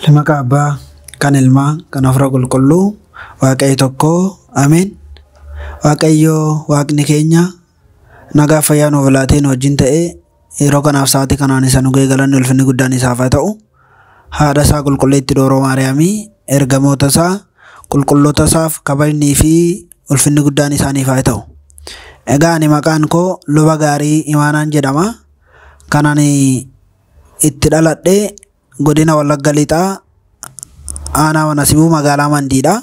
Maqaa Abbaa, kan Ilmaa, kan Hafuura Qulqulluu, Waaqayyo tokko, Ameen. Waaqayyo Waaqni keenya nagaa fayyaa nuuf laatee nu wajjin ta'ee yeroo kanaaf sa'aatii kanaan isa nu ga'e galanni ulfinni guddaan isaaf haa ta'u. Haadha isaa qulqulleetti Dooroo Maariyaamii, ergamoota isaa, qulqulloota isaaf kabajnii fi ulfinni guddaan isaaniif haa ta'u. Egaa ani maqaan koo Luba Gaarii Imaanaan jedhama. Kan ani itti dhaladhe godina Wallagga Lixaa aanaa Mana magaalaa Mandiidha.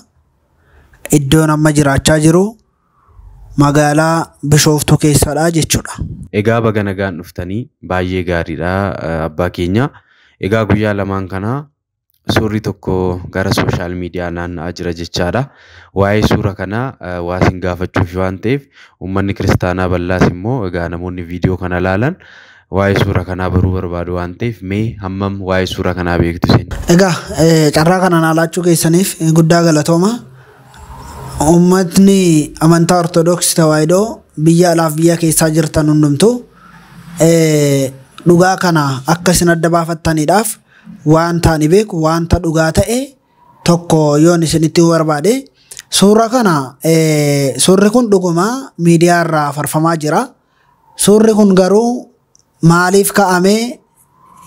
Iddoon amma jiraachaa jiru magaalaa Bishooftuu keessadha jechuudha. Egaa baga nagaan dhuftanii baay'ee gaariidha abbaa keenya. Egaa guyyaa lamaan kana suurri tokko gara sooshaal miidiyaa naanna'aa jira jechaadha. Waa'ee suura kanaa waa isin gaafachuuf waan ta'eef uummanni kiristaanaa bal'aas immoo egaa namoonni viidiyoo kana ilaalan waa'ee suura kanaa baruu barbaadu waan ta'eef mee hammam waa'ee suura kanaa beektu isin? Egaa carraa kana naa laachuu keessaniif guddaa galatooma. Uummatni amantaa Ortodoksii Tawaahidoo biyya alaaf biyya keessaa jirtan hundumtuu dhugaa kana akka isin adda baafattaniidhaaf wanta ani beeku wanta dhugaa ta'e tokko yoon isinitti barbaade suura kana, suurri kun dhuguma miidiyaa irraa farfamaa jira. Suurri kun garuu maaliif ka'ame,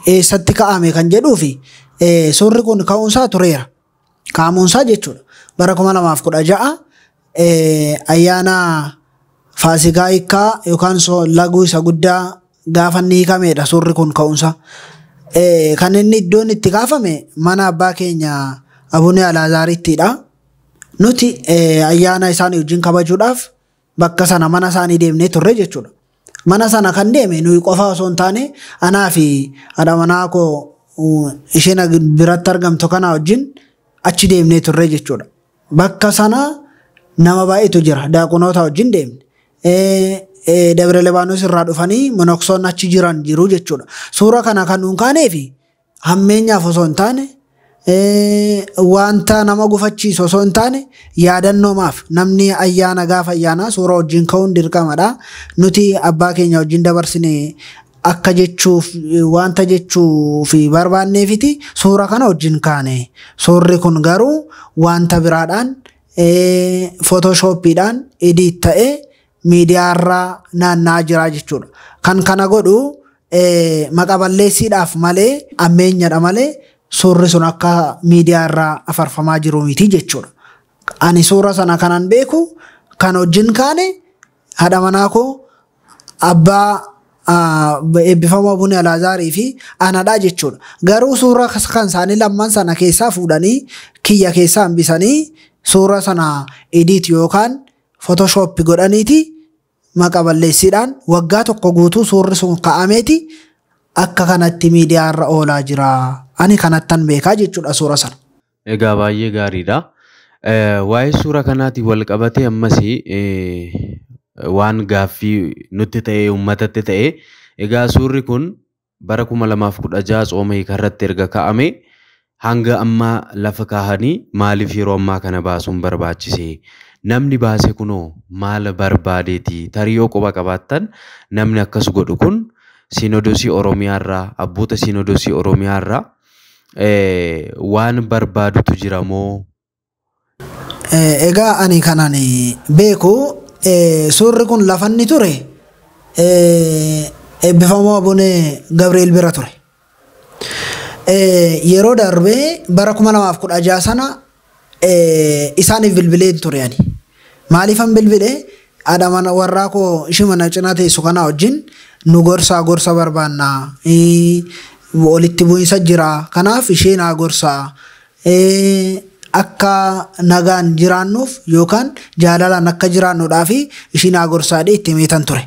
eessatti ka'ame kan jedhuu fi suurri kun ka'uunsaa tureera. Ka'amuunsaa jechuudha. Bara 2016 ayyaana Faasikaa hiikkaa yookaan laguu isa guddaa gaafa inni hiikamedha suurri kun ka'uunsaa. Kan inni iddoon itti kaafame mana abbaa keenya Abunee Alaazaarittidha. Nuti ayyaana isaanii wajjin kabajuudhaaf bakka sana mana isaanii deemnee turre jechuudha. Mana sana kan deeme nuyi qofa osoo hin taane anaa fi haadha manaa koo isheen biratti argamtu kana wajjin achi deemnee turre jechuudha. Bakka sana nama baay'eetu jira. Daaqonoota wajjin deemne. Dabra Libaanos irraa dhufanii monoksoonni achi jiran jiru jechuudha. Suura kana kan nuun kaanee fi hammeenyaaf osoo hin taane, wanta nama gufachiisu osoo hin taane, yaadannoomaaf namni ayyaana gaafa ayyaanaa suura wajjin ka'uun dirqamadha. Nuti abbaa keenya wajjin dabarsine akka jechuuf wanta jechuuf barbaanneefiti suura kana wajjin kaane. Suurri kun garuu wanta biraadhaan footoshooppiidhaan edit ta'ee miidiyaarra naanna'aa jira jechuudha. Kan kana godhu maqa balleessiidhaaf malee, ammeenyadha malee, suurri sun akka miidiyaarra afarfamaa jiru miti jechuudha. Ani suura sana kanan beeku kan wajjin kaane haadha manaa koo, abbaa eebbifamoo Abunee Alaazaarii fi anadha jechuudha. Garuu suura kan isaanii lamman sana keessaa fuudhanii kiyya keessaa hambisanii suura sana edit yookaan footoshooppi godhaniiti maqa balleessiidhaan waggaa tokko guutuu suurri sun ka'ameeti akka kanatti miidiyaarra oolaa jira. Ani kanattan beekaa jechuudha suura sana. Egaa baay'ee gaariidha. Waa'ee suura kanaatiin wal qabatee ammas waan gaaffii nutti ta'e uummatatti ta'e, egaa suurri kun bara 2016 tsooma hiikaa irratti erga ka'ame hanga ammaa lafa kaahanii maaliif yeroo ammaa kana baasuun barbaachise? Namni baase kunoo maal barbaadeeti? Tarii yoo quba qabaattan namni akkas godhu kun Siinodoosii Oromiyaa irraa, abboota Siinodoosii Oromiyaa irraa waan barbaadutu jira moo? Egaa ani kanan beeku suurri kun lafa inni ture eebbifamoo Abunee Gabriel bira ture. Yeroo darbee bara 2016 sana isaaniif bilbileen ture ani. Maaliifan bilbilee? Haadha mana warraa koo ishii mana cinaa teessu kana wajjin nu gorsaa, gorsa barbaannaa, walitti bu'iinsa jira, kanaaf ishee naa gorsaa, akka nagaan jiraannuuf yookaan jaalalaan akka jiraannuudhaaf ishii naa gorsaadhe itti himeetan ture.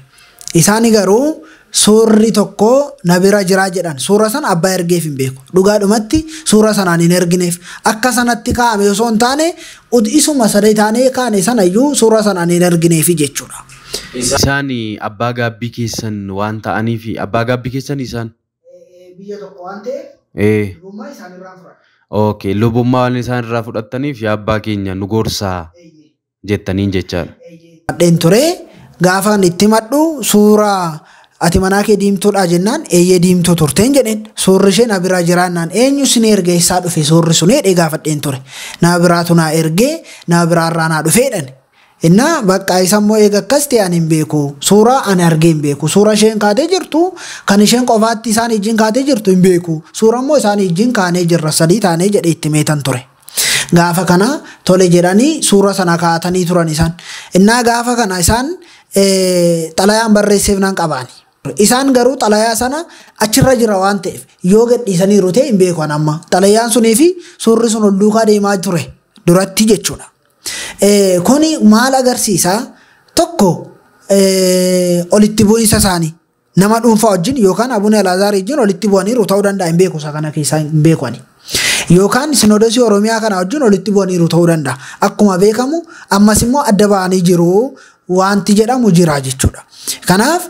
Isaani garuu suurri tokko na bira jiraa jedhan. Suura sana abbaa ergeef hin beeku. Dhugaadhumatti suura sanaan hin ergineef. Akka sanatti kaa'ame osoo hin taane isuma sadii taanee kaane sana iyyuu suura sanaan hin ergineefi jechuudha. Isaan abbaa gaabbii keessan waan ta'aniif, abbaa gaabbii keessan isaan? Biyya tokko waan ta'eef lubummaa isaan irraa fudhatan. Okay, lubummaa waan isaan irraa fudhataniif yaa abbaa keenya nu gorsaa jettaniin jechaadha. Madheen ture, gaafan itti madhu suuraa Ati manaa kee diimtuudha jennaan eeyyee diimtuu turteen jedheen. Suurri ishee na bira jiraannaan eenyu sin ergee isaa dhufe suurri sun jedhee gaafadheen ture. Na biraatu naa ergee na biraarraa naa dhufeedhan. Innaa bakka isa immoo eega akkas ta'e ani hin beeku. Suuraa ani argee hin beeku. Suura isheen kaatee jirtu kan isheen qofaatti isaan ijjiin kaatee jirtu hin beeku. Suura immoo isaan ijjiin kaanee jirra sadii taanee jedhee itti meetan ture. Gaafa kana tole jedhanii suura sana kaatanii turan isaan. Innaa gaafa kana isaan xalayaan barreesseef nan qabaani. Isaan garuu xalayaa sana achirra jira waan ta'eef yoo gadhiisaniiru ta'e hin beeku amma. Xalayaan sunii fi suurri sun ol duukaa deemaa ture duratti jechuudha. Kuni maal agarsiisa? Tokko olitti bu'iinsa isaanii nama dhuunfaa wajjin yookaan Abuna Alaazaar wajjin olitti bu'aniiru ta'uu danda'a hin beeku isa kana keessaa hin beeku ani. Yookaan Sinoodosii Oromiyaa kana wajjin olitti bu'aniiru ta'uu danda'a. Akkuma beekamu ammas immoo adda ba'anii jiru wanti jedhamu jira jechuudha. Kanaaf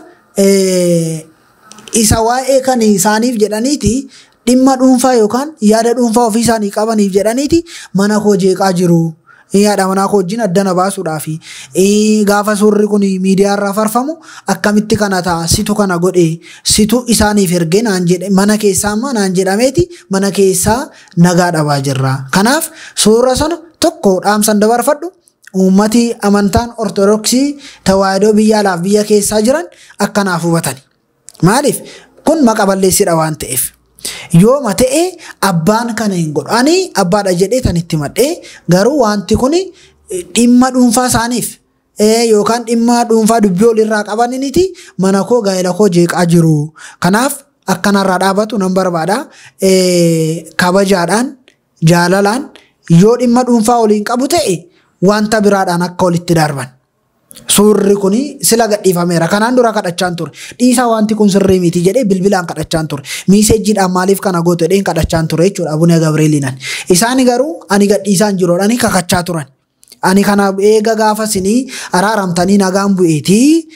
isa waa'ee kan isaaniif jedhaniiti dhimma dhuunfaa yookaan yaada dhuunfaa ofii isaanii qabaniif jedhaniiti mana koo jeeqaa jiru. Haadha manaa koo wajjin addana baasuudhaafi gaafa suurri kun miidiyaa irraa farfamu akkamitti kana ta'a situ kana godhe situ isaaniif ergee naan jedhe mana keessaa amma naan jedhameeti mana keessaa nagaa dhabaa jirra. Kanaaf suura sana tokko dhaamsan dabarfadhu uummati amantaan Ortodoksii Tawaahidoo biyya alaaf biyya keessaa jiran akkanaaf hubatani. Maaliif kun maqa balleessidha waan ta'eef. Yooma ta'e abbaan kana hin godhu. Ani abbaadha jedhee tan itti madhee garuu wanti kun dhimma dhuunfaa isaaniif yookaan dhimma dhuunfaa dubbii olirraa qabaniniiti mana koo gaa'ela koo jeeqaa jiru. Kanaaf akkanarraa dhaabatu nan barbaada. Kabajaadhaan jaalalaan yoo dhimma dhuunfaa waliin qabu ta'e wanta biraadhaan akka walitti darban. Suurri kun sila gadhiifameera. Kanaan dura kadhachaan ture. Dhiisaa wanti kun sirrii miti jedhee bilbilaan kadhachaan ture. Miiseejiidhaan maaliif kana gootu jedheen kadhachaan ture jechuudha Abuna Gabrieliinaan. Isaan garuu ani gadhiisaan jiru ani kakachaa turan. Ani kana eega gaafa sinii araaramtanii nagaan bu'eetii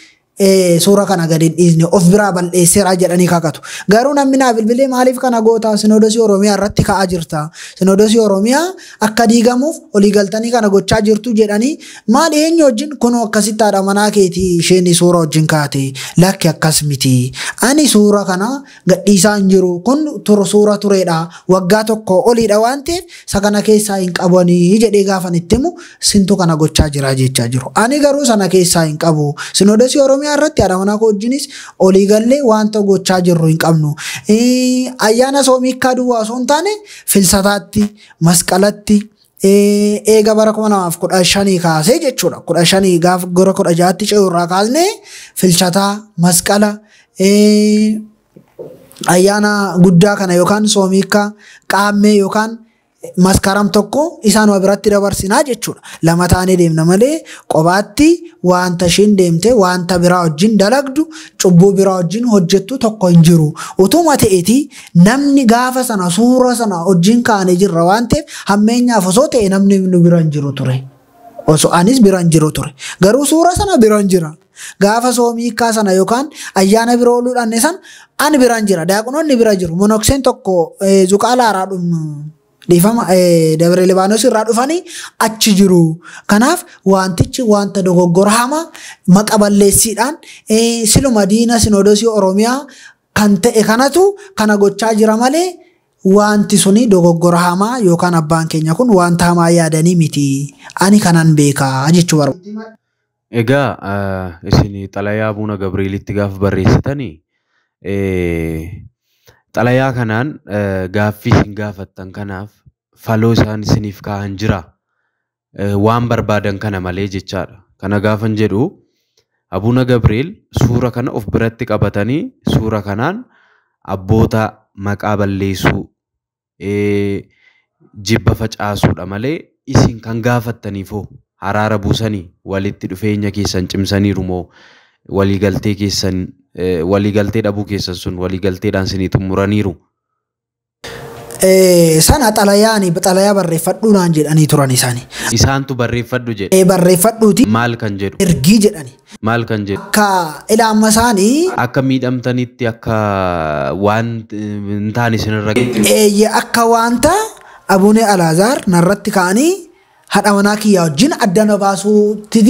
suura kana gadi hin dhiisne of biraa bal'eesseera jedhanii kakatu. Garuu namni naa bilbilee maaliif kana goota Sinoodosii Oromiyaa irratti ka'aa jirta. Sinoodosii Oromiyaa akka diigamuuf olii galtanii kana gochaa jirtu jedhanii maal eenyu wajjin kunoo akkasitti haadha manaa keetii isheen suura wajjin kaate lakki akkas miti. Ani suura kana gadhiisaa hin jiru kun suura tureedha waggaa tokko oliidha waan ta'eef isa kana keessaa hin qabanii jedhee gaafan itti himu sintu kana gochaa jira jechaa jiru. Ani garuu sana keessaa hin qabu. Sinoodosii Oromiyaa irratti haadha manaa koo wajjinis olii gallee wanta gochaa jirru hin qabnu. Ayyaana soomiikkaa duwwaa osoo hin taane filsataatti, masqalatti, eega bara 2015 kaasee jechuudha. 15 gaafa gara 16tti ce'u irraa kaasnee filsataa, masqala, ayyaana guddaa kana yookaan soomiikkaa, qaammee yookaan maskaram tokko isaanuma biratti dabarsinaa jechuudha. Lama taanee deemna malee qobaatti wanta isheen deemte wanta biraa wajjin dalagdu cubbuu biraa wajjin hojjettu tokko hin jiru. Utuma ta'eeti namni gaafa sana suura sana wajjin kaanee jirra waan ta'eef hammeenyaaf osoo ta'e namni nu bira hin jiru ture. Osoo anis bira hin jiru ture. Garuu suura sana bira hin jira. Gaafa soomiikkaa sana yookaan ayyaana bira ooluudhaan sana ani bira hin jira. Daaqonoonni bira jiru. Monokseen tokko zuqaala haaraa dhumu. Dhiifama Dabra Libaanos irraa dhufanii achi jiru. Kanaaf wantichi wanta dogoggora hamaa maqa balleessiidhaan siluma diina Sinoodosii Oromiyaa kan ta'e kanatu kana gochaa jira malee wanti suni dogoggora hamaa yookaan abbaan keenya kun wanta hamaa yaadanii miti. Ani kanan beekaa jechuu barbaada. Egaa isin xalayaa Abuna Gabrielitti gaafa barreessitanii xalayaa kanaan gaaffii isin gaafattan kanaaf faloo isaan isiniif kaa'an jira. Waan barbaadan kana malee jechaadha. Kana gaafan jedhu Abuna Gabriel suura kana of biratti qabatanii suura kanaan abboota maqaa balleessuu jibba facaasuudha malee isin kan gaafattaniifoo araara buusanii walitti dhufeenya keessan cimsaniiru moo waliigaltee keessan waliigaltee dhabuu keessan sun waliigalteedhaan isinii xumuraniiru. Sana xalayaa barreeffadhuu naan jedhanii turan isaanii. Isaantu barreeffadhu jedhe. Barreeffadhuuti. Maal kan jedhu? Ergii jedhani. Maal kan jedhu? Akka ilaama isaanii. Akka miidhamtanitti akka waan hin taane isinirra. Akka wanta Abuna Alaazaar narratti ka'anii haadha manaa kiyyaa wajjin addana baasuutti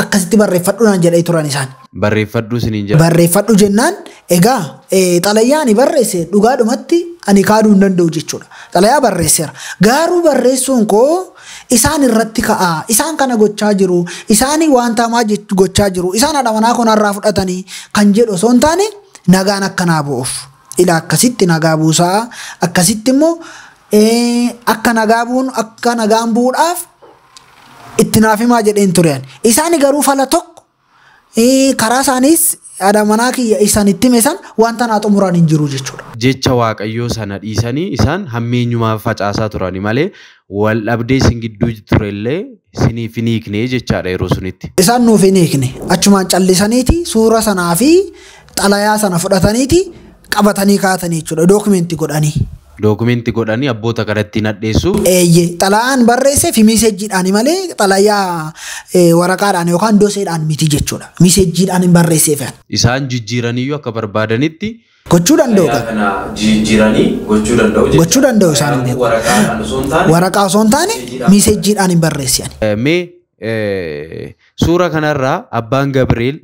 akkasitti barreeffadhu naan jedhee turan isaan. Barreeffadhu isiniin jedha. Barreeffadhu jennaan egaa xalayaa ani barreesse dhugaadhumatti ani kaaduu hin danda'u jechuudha. Xalayaa barreesseera. Garuu barreessuun koo isaan irratti ka'a. Isaan kana gochaa jiru. Isaan wanta hamaa gochaa jiru. Isaan haadha manaa koo narraa fudhatanii kan jedhu osoo hin taane nagaan akkanaa bu'uuf. Ila akkasitti nagaa buusaa. Akkasitti immoo akka nagaa bu'uun akka nagaan bu'uudhaaf itti naaf himaa jedheen ture. Isaan garuu fala tokko karaa isaaniis haadha manaa kiyya isaan itti hime san wanta naa xumuraan hin jiru jechuudha. Jecha Waaqayyoo sana dhiisanii isaan hammeenyumaa facaasaa turani malee wal dhabdee isin gidduu turellee isiniif hin hiikne jechaadha yeroo sunitti. Isaan nuuf hin hiikne achumaan callisaniiti suura sanaa fi xalayaa sana fudhataniiti qabatanii kaatanii jechuudha dookumentii godhanii. Dookumentii godhanii abboota kanatti nadheessu. Eeyyee xalayaan barreessee fi miiseejjiidhaan malee xalayaa waraqaadhaan yookaan doseedhaan miti jechuudha. Miiseejjiidhaan hin barreesseef. Isaan jijjiiraniyyuu akka barbaadanitti. Gochuu danda'u. Kana jijjiiranii gochuu danda'u jechuudha. Gochuu danda'u isaan hin beeku. Waraqaadhaan osoo hin taane. Waraqaa osoo hin taane miiseejjiidhaan hin barreessan. Mee suura kanarraa abbaan Gabriel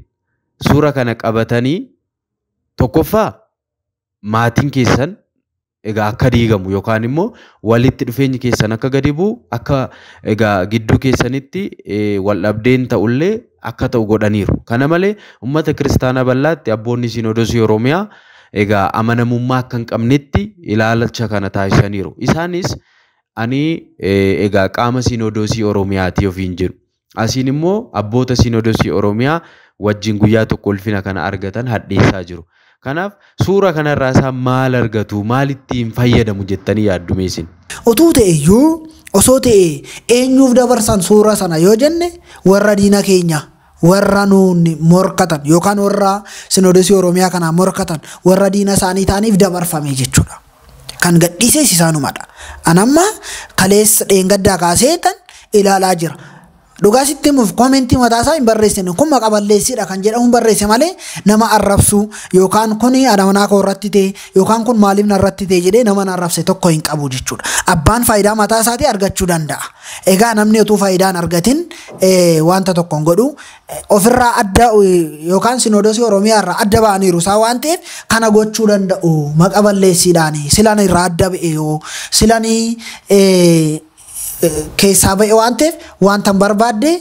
suura kana qabatanii tokkoffaa maatiin keessan egaa akka diigamu yookaan immoo walitti dhufeenyi keessan akka gadi bu'u akka egaa gidduu keessanitti wal dhabdeen ta'ullee akka ta'u godhaniiru. Kana malee uummata kiristaanaa bal'aatti abboonni Sinoodosii Oromiyaa egaa amanamummaa akka hin qabnetti ilaalcha kana taasisaniiru. Isaanis ani egaa qaama Sinoodosii Oromiyaati ofiin jedhu. Asiin immoo abboota Sinoodosii Oromiyaa wajjin guyyaa tokko ulfina kana argatan hadheessaa jiru. Kanaaf suura kanarraa isaan maal argatu maal ittiin fayyadamu jettanii yaaddu meesin? Utuu ta'e iyyuu osoo ta'e eenyuuf dabarsan suura sana yoo jenne warra diina keenya warra nuun morkatan yookaan warra Sinoodosii Oromiyaa kanaa morkatan warra diina isaanii ta'aniif dabarfame jechuudha. Kan gadhiises isaanumadha. Anamma kaleessa dheengaddaa kaasee tan ilaalaa jira. Dhugaa sitti himuuf koomentii mataa isaa hin barreessine kun maqa balleessiidha kan jedhamu barreesse malee nama arrabsu yookaan kun haadha manaa koo irratti ta'e yookaan kun maaliif narratti ta'e jedhee nama arrabse tokko hin qabu jechuudha. Abbaan faayidaa mataa isaatii argachuu danda'a. Egaa namni utuu faayidaa hin argatin wanta tokko hin godhu ofirraa adda yookaan Sinoodosii Oromiyaa irraa adda ba'aniiru isaa waan ta'eef kana gochuu danda'u maqa balleessiidhaan silan irraa adda ba'e yoo silanii keessaa ba'e waan ta'eef wanta hin barbaadde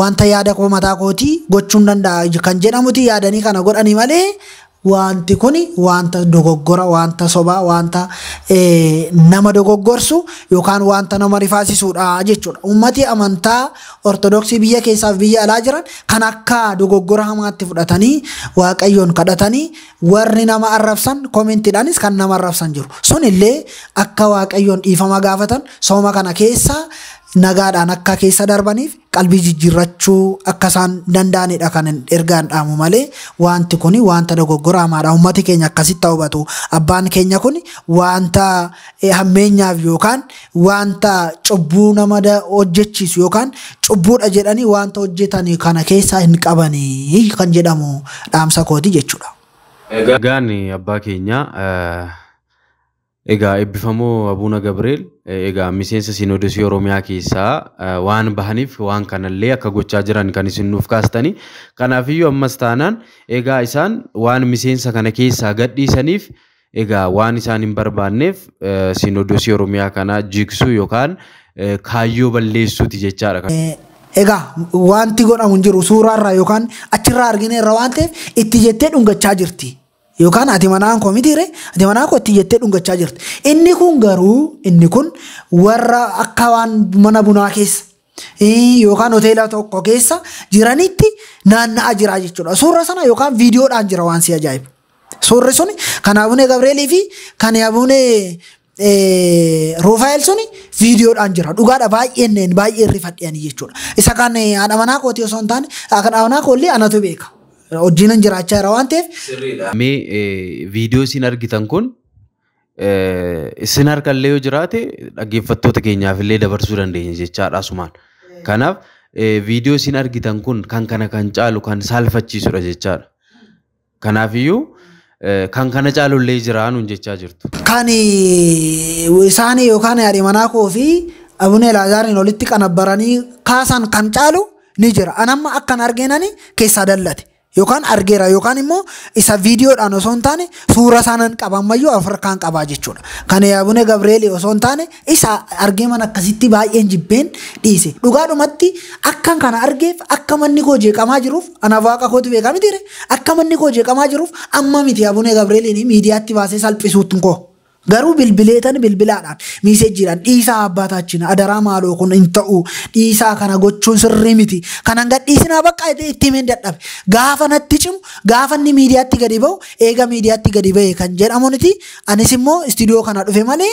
wanta yaada koo mataa kootii gochuun danda'a kan jedhamuti yaadanii kana godhanii malee wanti kun wanta dogoggora wanta sobaa wanta nama dogoggorsu yookaan wanta nama rifaasisuudha jechuudha. Uummati amantaa Ortodoksii biyya keessaaf biyya alaa jiran kan akka dogoggora hamaatti fudhatanii Waaqayyoon kadhatanii warri nama arrabsan koomentiidhaanis kan nama arrabsan jiru. Sun illee akka Waaqayyoon dhiifama gaafatan sooma kana keessa nagaadhaan akka keessa darbaniif qalbii jijjiirrachuu akka isaan danda'anidha kan ergaan dhaamu malee wanti kun wanta dogoggora hamaadha. Uummati keenya akkasitti hubatu. Abbaan keenya kun wanta hammeenyaaf yookaan wanta cubbuu nama hojjechiisu yookaan cubbuudha jedhanii wanta hojjetanii kana keessaa hin qabanii kan jedhamu dhaamsa kooti jechuudha. Egaan abbaa keenya egaa eebbifamoo Abuuna Gabriel egaa miseensa Sinoodosii Oromiyaa keessaa waan bahaniif waan kanallee akka gochaa jiran kan isin nuuf kaastanii. Kanaafiyyuu ammas taanaan egaa isaan waan miseensa kana keessaa gadhiisaniif egaa waan isaan hin barbaanneef Sinoodosii Oromiyaa kana jigsuu yookaan kaayyoo balleessuuti jechaadha. Egaa wanti godhamu hin jiru suuraarraa yookaan achirraa argineerra waan ta'eef itti jettee dhungachaa jirti. Yookaan ati manaan koo mitiire ati manaa koo itti jettee dhungachaa jirti. Inni kun garuu inni kun warra akka waan mana bunaa keessa yookaan hoteela tokko keessa jiranitti naanna'aa jira jechuudha. Suura sana yookaan viidiyoodhaan jira waan si ajaa'ibu. Suurri suni kan Abuunee Gabrielii fi kan Abuunee Rufaa'el suni viidiyoodhaan jira. Dhugaadha baay'een baay'een rifadhiyanii jechuudha. Isa kan haadha manaa kootii osoo hin taane kan haadha manaa koollee anatu beeka. Hojiin jiraachaa jira waan ta'eef. Mee viidiyoo isin argitan kun isin harkallee yoo jiraate dhaggeeffattoota keenyaaf illee dabarsuu dandeenya jechaadha asumaan. Kanaaf viidiyoo isin argitan kun kan kana kan caalu kan saalfachiisudha jechaadha. Kanaafiyyuu kan kana caalullee jira nuun jechaa jirtu. Kan isaanii yookaan haadha manaa koo fi Abuunee Laazaariin walitti qanabbaranii kaasan kan caalu ni jira. Anamma akkan argeenani keessaa dallate. Yookaan argeera yookaan immoo isa viidiyoodhaan osoo hin taane suura isaanan qaba ammayyuu Afrikaan qabaa jechuudha. Kana Abune Gabriel osoo hin taane isa argee mana akkasitti baay'een jibbeen dhiise. Dhugaadhumatti akkan kana argeef akka manni koo jeeqamaa jiruuf anaaf waaqa kootu beekaa mitiire akka manni koo jeeqamaa jiruuf amma miti Abune Gabrieliin miidiyaatti baasee salphisuutti koo. Garuu bilbileetan bilbilaadhaan miiseejjiidhaan dhiisaa abbaataachina adaraa maaloo kun hin ta'u dhiisaa kana gochuun sirrii miti kanan gadhiisinaa bakka itti himeen dadhabe gaafa natti cimu gaafa inni miidiyaatti gadi ba'u eega miidiyaatti gadi ba'e kan jedhamuniti anis immoo istiidiyoo kana dhufe malee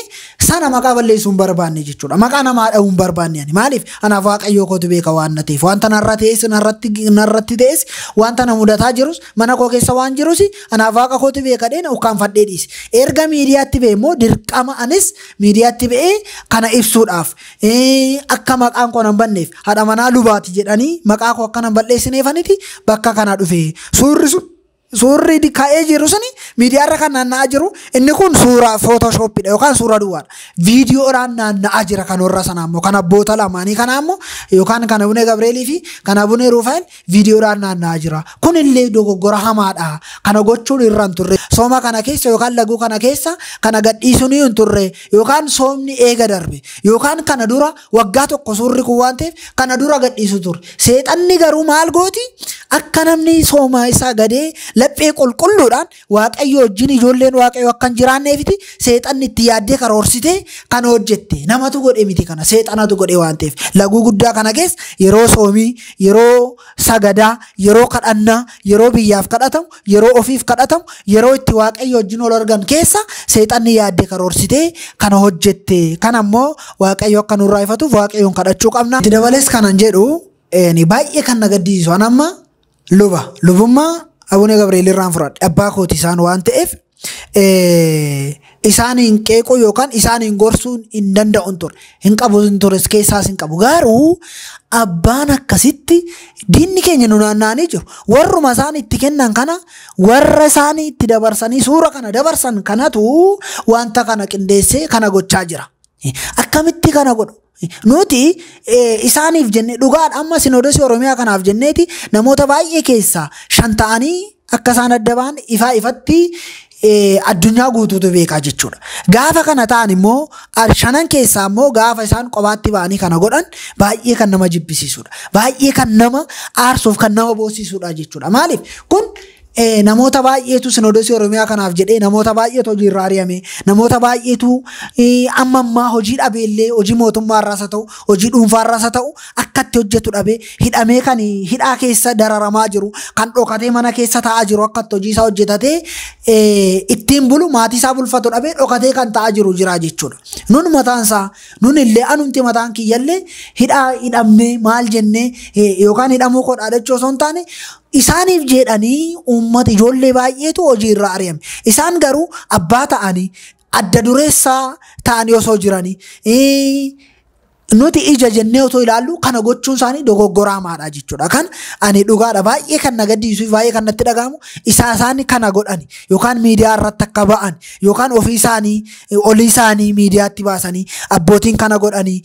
sana maqaa balleessuu hin barbaanne jechuudha maqaa namaa dha'uu hin barbaanne ani maaliif anaaf waaqayyoo kootu beeka waan na ta'eef wanta narra ta'es narratti ta'es wanta na mudataa jirus mana koo keessa waan jirus anaaf waaqa kootu beeka dheena ukkaanfadhee dhiise erga miidiyaatti ba'e immoo dirqama anis miidiyaatti ba'ee kana ibsuudhaaf akka maqaan koo nan banneef haadha manaa lubaati jedhanii maqaa koo akka nan balleessineefaniti bakka kana dhufe suurri sun suurri ka'ee jiru suni miidiyaarra kan naanna'aa jiru inni kun suura footoshooppiidha yookaan suura duwwaadha. Viidiyoodhaan naanna'aa jira kan warra sanaa immoo kan abboota lamaanii kanaa immoo yookaan kan Abune Gabrielii fi kan Abune Rufaa'el viidiyoodhaan naanna'aa jira. Kunillee dogoggora hamaadha. Kana gochuun irra hin turre. Sooma kana keessa yookaan laguu kana keessa kana gadhiisuun hin turre yookaan soomni eega darbe yookaan kana dura waggaa tokko suurri kun waan ta'eef kana dura gadhiisu ture. Seexanni garuu maal gooti? Akka namni sooma isaa gadee laphee qulqulluudhaan waaqayyo wajjin ijoolleen waaqayyo akka hin jiraanneefiti seexanni itti yaaddee karoorsitee kan hojjette namatu godhe miti kana seexanatu godhe waan ta'eef laguu guddaa kana keessa yeroo soomii yeroo sagadaa yeroo kadhannaa yeroo biyyaaf kadhatamu yeroo ofiif kadhatamu yeroo itti waaqayyo wajjin ol argan keessa seexanni yaaddee karoorsitee kana hojjette kan ammoo waaqayyo akka nurraa ifatuuf waaqayyoon kadhachuu qabna. Itti dabalees kanan jedhu baay'ee kan na gaddisiisu an amma luba lubummaa Abune Gabriel irraan fudhadhe abbaa kooti isaan waan ta'eef isaaniin qeequu yookaan isaaniin gorsuun hin danda'u ture hin qabu hin tures keessaas hin qabu garuu abbaan akkasitti diinni keenya nu naanna'anii jiru warruma isaan itti kennan kana warra isaan itti dabarsanii suura kana dabarsan kanatu wanta kana qindeessee kana gochaa jira. Akkamitti kana godhu? Nuti isaaniif jennee dhugaadha amma sinoodosii Oromiyaa kanaaf jenneeti namoota baay'ee keessaa shan ta'anii akka isaan adda ba'an ifaa ifatti addunyaa guutuutu beekaa jechuudha. Gaafa kana ta'an immoo shanan keessaa immoo gaafa isaan qobaatti ba'anii kana godhan baay'ee kan nama jibbisiisudha. Baay'ee kan nama aarsuuf kan nama boosisudha jechuudha. Maaliif kun namoota baay'eetu sinoodosii Oromiyaa kanaaf jedhee namoota baay'eetu hojii irraa ari'ame namoota baay'eetu amma ammaa hojii dhabeellee hojii mootummaa irraas haa ta'u hojii dhuunfaa irraas haa ta'u akkatti hojjetu dhabee hidhamee kan hidhaa keessa dararamaa jiru kan dhokatee mana keessa taa'aa jiru akkatti hojii isaa hojjetatee ittiin bulu maatii isaa bulfatu dhabee dhokatee kan taa'aa jiru jira jechuudha. Nun mataan isaa nun illee anumti mataan kiyyallee hidhaa hidhamnee maal jennee yookaan hidhamuu koo dhaadachuu osoo hin taane isaaniif jedhanii uummata ijoollee baay'eetu hojii irraa ari'ame. Isaan garuu abbaa ta'anii adda dureessaa ta'anii osoo jiranii nuti ija jennee otoo ilaallu kana gochuun isaanii dogoggoraa hamaadha jechuudha. Kan ani dhugaadha baay'ee kan na gaddisiisu fi baay'ee kan natti dhaga'amu isaan kana godhani yookaan miidiyaa irratti akka ba'an yookaan ofii isaanii olii isaanii miidiyaatti baasanii abbootiin kana godhanii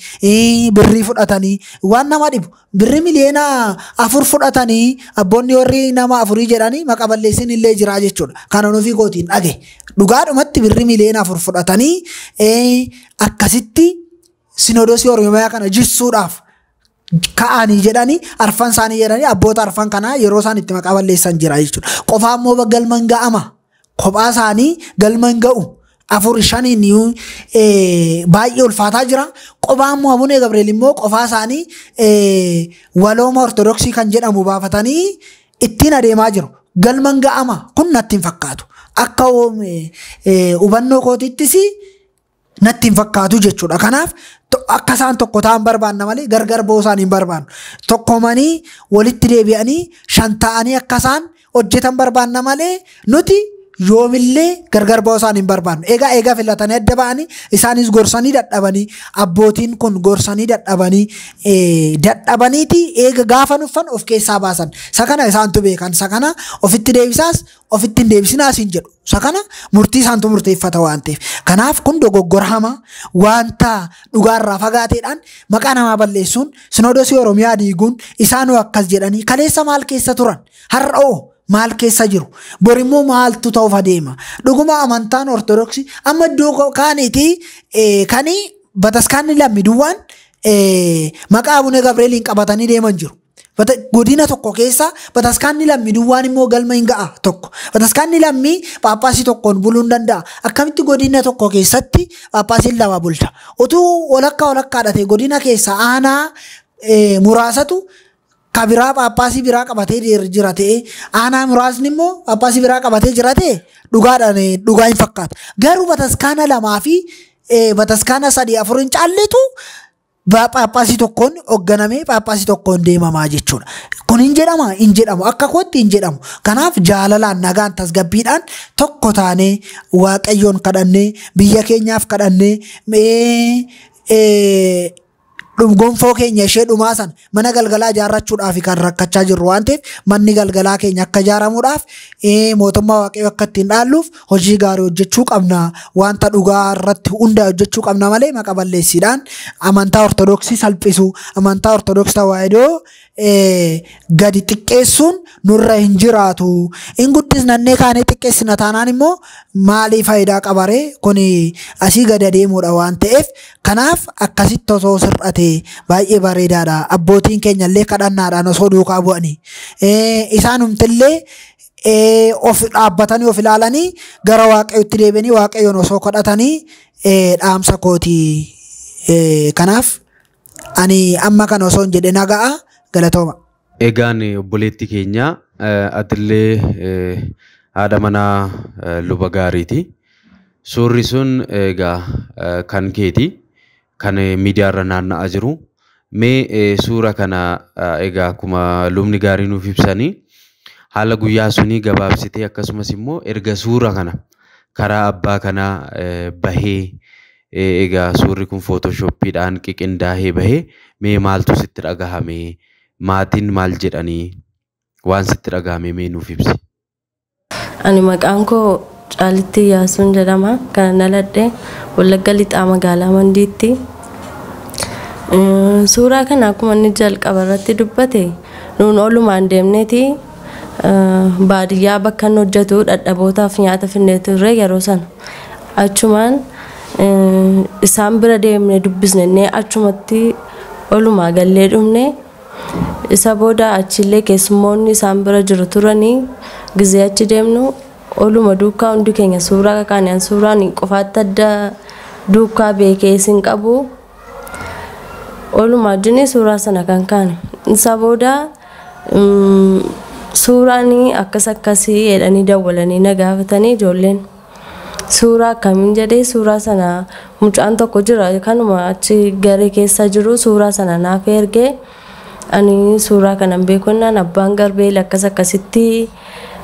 birrii fudhatanii waan nama dhibu birrii 4 miliyoona fudhatanii abboonni warri nama 4 jedhanii maqa balleessin illee jira jechuudha. Kana nufi kootiin dhage dhugaadhumatti birrii 4 miliyoona fudhatanii akkasitti sinoodosii Oromiyaa kana jissuudhaaf ka'anii jedhanii arfan isaanii jedhanii abboota arfan kanaa yeroo isaan itti maqaa balleessan jira jechuudha. Qofaa immoo galma hin ga'ama. Kophaa isaanii galma hin ga'u. 4 5 baay'ee ulfaataa jira. Qofaa immoo Abune Gabriel immoo qofaa isaanii walooma Ortodoksii kan jedhamu baafatanii ittiin adeemaa jiru. Galma hin ga'ama. Kun natti hin fakkaatu. Akka hubannoo kootittis natti hin fakkaatu jechuudha. Kanaaf akka isaan tokko ta'an barbaanna malee gargar ba'uu isaanii hin barbaannu. Tokkomanii walitti deebi'anii 5 ta'anii akka isaan hojjetan barbaanna malee nuti yoomillee gargar ba'uu isaan hin barbaannu. Egaa egaa filatanii adda ba'anii isaanis gorsanii dadhabanii abbootiin kun gorsanii dadhabanii dadhabaniiti eega gaafa nuffan of keessaa baasan. Isa kana isaantu beekan. Isa kana ofitti deebisaas ofitti hin deebisinaas hin jedhu. Isa kana murtii isaantu murteeffata waan ta'eef. Kanaaf kun dogoggora hamaa wanta dhugaarraa fagaateedhaan maqaa namaa balleessuun Sinoodosii Oromiyaa diiguun isaanuu akkas jedhanii kaleessa maal keessa turan har'a oo maal keessa jiru borimmoo maaltu ta'uuf adeema. Dhuguma amantaan Ortodoksii amma iddoo kaaniiti kan bataskaanni lammi duwwaan maqaa Abuna Gabri'eeliin qabatanii deeman jiru. Godina tokko keessa bataskaanni lammi duwwaan immoo galma hin ga'a tokko. Bataskaanni lammi phaaphaasii tokkoon buluu hin danda'a. Akkamitti godina tokko keessatti phaaphaasiin lama bulcha? Utuu walakkaa walakkaadha ta'e godina keessa aanaa muraasatu ka biraa phaaphaasii biraa qabatee jira ta'e aanaa muraasni immoo phaaphaasii biraa qabatee jira ta'e dhugaadhaan dhugaa hin fakkaatu. Garuu bataskaana lamaa fi bataskaana sadii afur hin caalletu phaaphaasii tokkoon hoogganamee phaaphaasii tokkoon deemamaa jechuudha. Kun hin jedhama hin jedhamu akka kootti hin jedhamu. Kanaaf jaalalaan nagaan tasgabbiidhaan tokko taanee Waaqayyoon kadhannee biyya keenyaaf kadhannee gonfoo keenya ishee dhumaa sana mana galgalaa ijaarrachuudhaaf kan rakkachaa jirru waan ta'eef manni galgalaa keenya akka ijaaramuudhaaf mootummaa Waaqayyoo akka ittiin dhaalluuf hojii gaarii hojjechuu qabna. Wanta dhugaa irratti hundaa'e hojjechuu qabna malee maqa balleessiidhaan amantaa Ortodoksii salphisuu amantaa Ortodoksii Tawaahidoo gadi xiqqeessuun nurra hin jiraatu. In guddisnannee kaanee xiqqeessina taanaan immoo maalii faayidaa qabaree kun asii gadi adeemuudha waan ta'eef kanaaf akkasitti osoo sir'ate baay'ee bareedaadha. Abbootiin keenya illee kadhannaadhaan osoo duukaa bu'anii isaanumtillee of dhaabbatanii of ilaalanii gara Waaqayyootti deebi'anii Waaqayyoon osoo kadhatanii dhaamsa kooti. Kanaaf ani amma kana osoo hin jedhe naga'a galatooma. Egaan obboleetti keenya atillee haadha manaa luba gaariiti. Suurri sun egaa kan keeti kan miidiyaarra naanna'aa jiru. Mee suura kana egaa akkuma lubni gaarii nuuf ibsanii haala guyyaa sunii gabaabsitee akkasumas immoo erga suura kana karaa abbaa kanaa bahee egaa suurri kun footoshooppiidhaan qiqindaa'ee bahee mee maaltu sitti dhagahame maatiin maal jedhanii waan sitti dhagahame mee nuuf ibsi. Ani maqaan koo Caalittii Yaasuun jedhama. Kan dhaladhe Wallagga Lixaa magaalaa Mandiitti. Suuraa kana akkuma inni jalqaba irratti dubbate nuun oolumaan deemneeti baadiyyaa bakka inni hojjetu dhadhabootaaf nyaata finnee turre yeroo sana. Achumaan isaan bira deemne dubbisnee achumatti oolumaa gallee dhumne. Isa booda achillee keessummoonni isaan bira jiru turanii gizee achi deemnu ooluma duukaa hundi keenya suuraa kakaaneen suuraan qofaatti adda duukaa beekee isin qabu. Ooluma wajjin suuraa sana kan kaane. Isa booda suuraan akkas akkasii jedhanii dawwalanii na gaafatanii ijoolleen. Suuraa akkamiin jedhee suuraa sana mucaan tokko jira kanuma achi garee keessa jiru suuraa sana naaf ergee ani suuraa kana hin beekunnaan abbaan Garbeel akkas akkasitti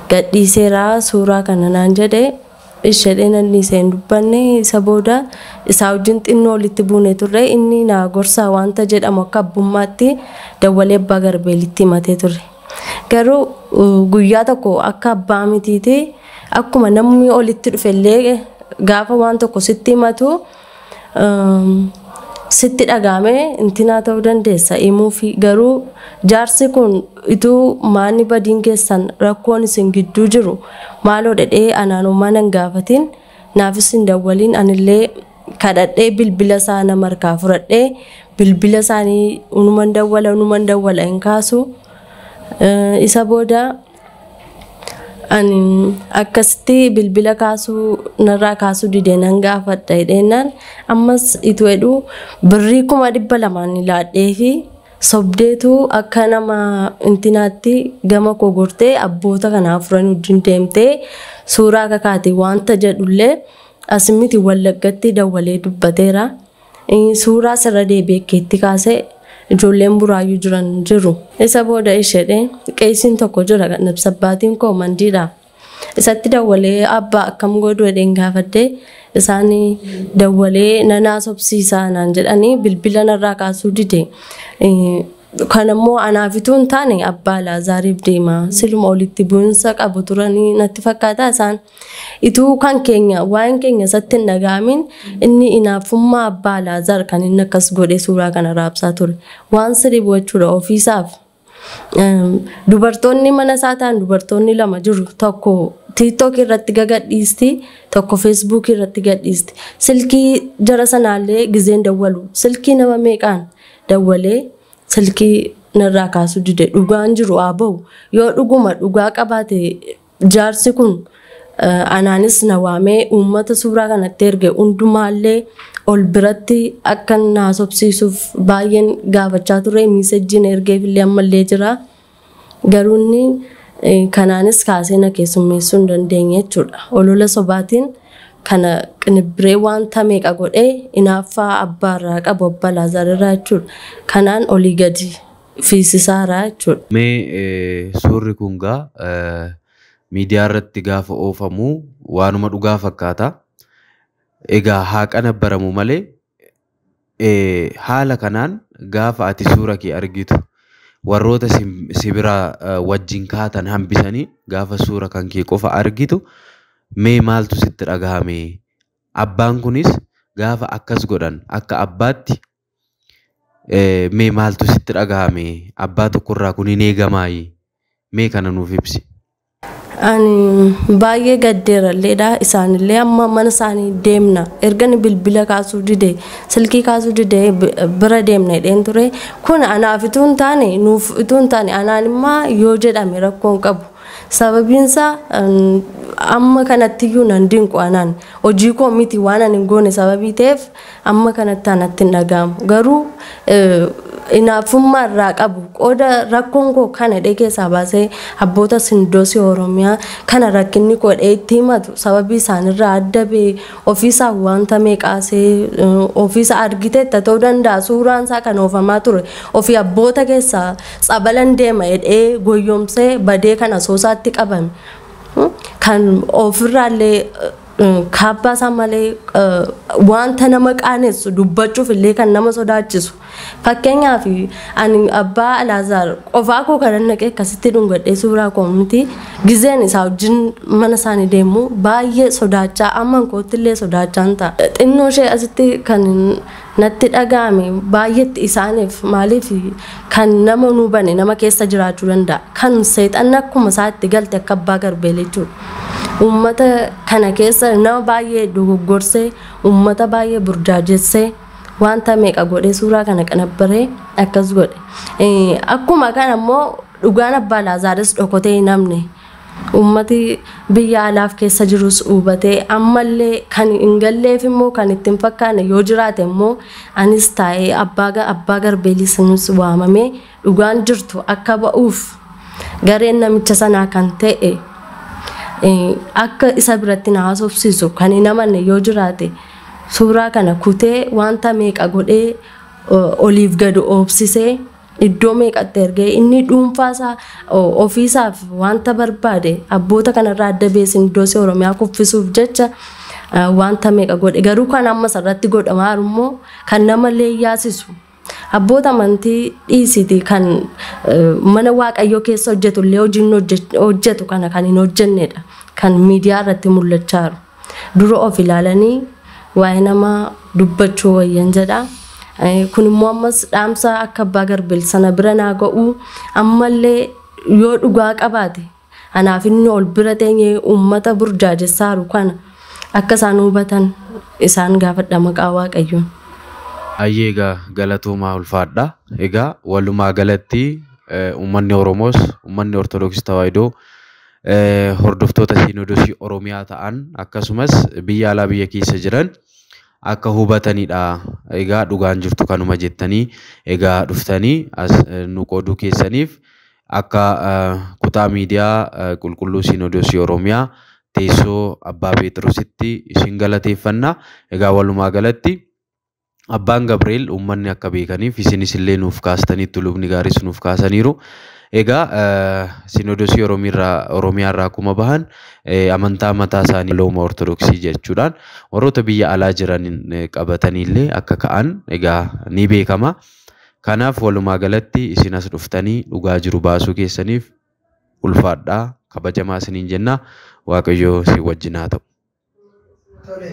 gadhiiseera suuraa kana naan jedhee ishee nan dhiisee hin dubbanne. Isa booda isaa wajjin xinnoo walitti buune turre inni naa gorsaa wanta jedhamu akka abbummaatti dawwalee abbaa Garbeelitti himatee turre. Garuu guyyaa tokko akka abbaa mitiiti akkuma namni olitti dhufellee gaafa waan tokko sitti himatu sitti dhagahame intinaa ta'uu dandeessa himuufi. Garuu jaarsi kun ituu maanni badiin keessan rakkoon isin gidduu jiru maaloo dhedhee anaanumaa nan gaafatin naafis hin dawwaliin anillee kadhadhee bilbila isaa nama harkaa fudhadhee bilbila isaanii unuman dawwala hin kaasu. Isa booda ani akkasitti bilbila kaasuu narraa kaasuu didee nan gaafadha jedheenaan ammas ituu jedhu birrii 200,000 laadhee fi sobdeetu akka nama intinaatti gama koo gortee abboota kanaa afuran wajjin deemtee suuraa kakaate wanta jedhullee as miti Wallaggatti dawwalee dubbateera. Suuraa sirra deebi'ee keetti kaasee ijoolleen buraayyuu jiran jiru. Isa booda ishee qeesiin tokko jira kan ibsabbaatiin koo Mandiidha. Isatti dawwalee abbaa akkam godhu jedheen gaafadhee isaan dawwalee nanaa sobsiisaa naan jedhanii bilbila narraa kaasuu dide. Kan immoo anaaf utuu hin taane abbaa Laazaariif deema. Siluma olitti bu'insa qabu turanii natti fakkaata isaan. Ituu kan keenya waa'een keenya isatti hin dhaga'amin inni inaaffummaa abbaa Laazaar kan inni akkas godhe suuraa kana raabsaa ture. Waan sirrii jechuudha ofiisaaf. Dubartoonni mana isaa ta'an dubartoonni lama jiru. Tokko TikTok irratti gadhiisti, tokko Facebook irratti gadhiisti. Silkii jara sanaallee gizeen dawwalu. Silkii nama meeqaan dawwalee silkii narraa kaasuu dide. Dhugaan jiru haa bahu. Yoo dhuguma dhugaa qabaate jaarsi kun anaanis na waamee uummata suuraa kanatti erge hundumaallee ol biratti akka na haasofsiisuuf baay'een gaafachaa ture. Miisejjiin ergeefillee ammallee jira. Garuu inni kanaanis kaasee na keessummeessuu hin dandeenye jechuudha. Olola sobaatiin kana qinibbiree wanta meeqa godhee inaaffaa abbaarraa qabu abbaa Laazaarirraa jechuudha. Kanaan olii gadi fiisisaaraa jechuudha. Mee suurri kun gaa miidiyaa irratti gaafa oofamu waanuma dhugaa fakkaata. Egaa haa qanabbaramu malee haala kanaan gaafa ati suura kee argitu warroota si biraa wajjin kaatan hambisanii gaafa suura kan kee qofa argitu mee maaltu sitti dhagahame? Abbaan kunis gaafa akkas godhan akka abbaatti mee maaltu sitti dhagahame? Abbaa tokkorraa kun hin eegamaayi? Mee kana nuuf ibsi. Ani baay'ee gaddeeralleedha. Isaanillee amma mana isaanii deemna. Erga inni bilbila kaasuu dide, silkii kaasuu dide bira deemna jedheen ture. Kun anaaf utuu hin taane nuuf utuu hin taane anaan immoo yoo jedhame rakkoo hin qabu. Sababiin isaa amma kanattiyyuu nan dinqu anaan hojii koo miti waan ani hin goone sababii ta'eef amma kanatti anatti hin dhaga'amu. Garuu inaaffummaa irraa qabu qooda rakkoon koo kana dhee keessaa baasee abboota sindoosii Oromiyaa kana rakkinni koo dhee itti himatu sababii isaanirraa adda ba'e ofiisaa wanta meeqaasee ofiisa argiteetta ta'uu danda'a suuraan isaa kan oofamaa ture ofii abboota keessaa tsabalan deema jedhee goyyomsee badee kana soosaatti qabame. Kan ofirraallee kaabbaa isaa malee wanta nama qaanessu dubbachuuf illee kan nama sodaachisu. Fakkeenyaaf ani abbaa Alaazaar qofaa koo kan naqee akkasitti dhungadhee suuraa koo miti gizeen isaa wajjin mana isaanii deemu baay'ee sodaachaa amma kootti illee sodaachaan ta'a. Xinnoo ishee asitti kan natti dhaga'ame baay'eetti isaaniif maaliif kan nama nu bane nama keessa jiraachuu danda'a. Kan seexanni akkuma isaatti galte akka abbaa garbee jechuudha. Uummata kana keessa nama baay'ee dogoggorsee uummata baay'ee burjaajessee wanta meeqa godhee suuraa kana qanabbaree akkas godhe. Akkuma kana immoo dhugaan abbaa Laazaaris dhokotee hin hafne. Uummati biyya alaaf keessa jirus hubatee ammallee kan hin galleef immoo kan itti hin fakkaanne yoo jiraate immoo anis taa'ee abbaa garbeelis waamamee dhugaan jirtu akka ba'uuf gareen namicha sanaa kan ta'e akka isa biratti na haasofsiisu kan hin amanne yoo jiraate suuraa kana kutee wanta meeqa godhee oliif gadi oobsisee iddoo meeqatti ergee inni dhuunfaasaa ofiisaaf wanta barbaade abboota kanarraa adda beesin iddoo Oromiyaa kuffisuuf jecha wanta meeqa godhe garuu kan amma sarratti godhamaa immoo kan nama leeyyaasisu abboota amantii dhiisiti kan mana waaqayyoo keessa hojjetu illee hojiin hojjetu kana kan hin hojjennedha kan miidiyaa irratti mul'achaa jiru. Dura of ilaalanii waa'ee namaa dubbachuu wayyan jedha. Kun immoo ammas dhaamsa akka abbaa garbeel sana bira naa ga'u ammallee yoo dhugaa qabaate anaaf inni ol bira teenyee uummata burjaajessaa jiru kana akka isaan hubatan isaan gaafadha maqaa waaqayyoon. Ayyee egaa galatoomaa ulfaadha. Egaa walumaa galatti uummanni Oromoos uummanni Ortodoksii Tawaahidoo hordoftoota Siinodoosii Oromiyaa ta'an akkasumas biyya alaa biyya keessa jiran akka hubatanidha. Egaa dhugaan jirtu kanuma jettanii egaa dhuftanii as nu qooduu keessaniif akka kutaa miidiyaa qulqulluu Siinodoosii Oromiyaa teessoo Abbaa Phexrositti isin galateeffanna. Egaa walumaa galatti Abbaan Gabriel uummanni akka beekaniif isinis illee nuuf kaastaniittu, lubni gaariis nuuf kaasaniiru. Egaa Sinoodosii Oromiyaa irraa akkuma bahan amantaa mataa isaanii looma Ortodoksii jechuudhaan warroota biyya alaa jiran qabataniillee akka ka'an egaa ni beekama. Kanaaf walumaa galatti isin as dhuftanii dhugaa jiru baasuu keessaniif ulfaadhaa, kabajamaa isiniin jenna. Waaqayyo isin wajjin haa ta'u. Tole.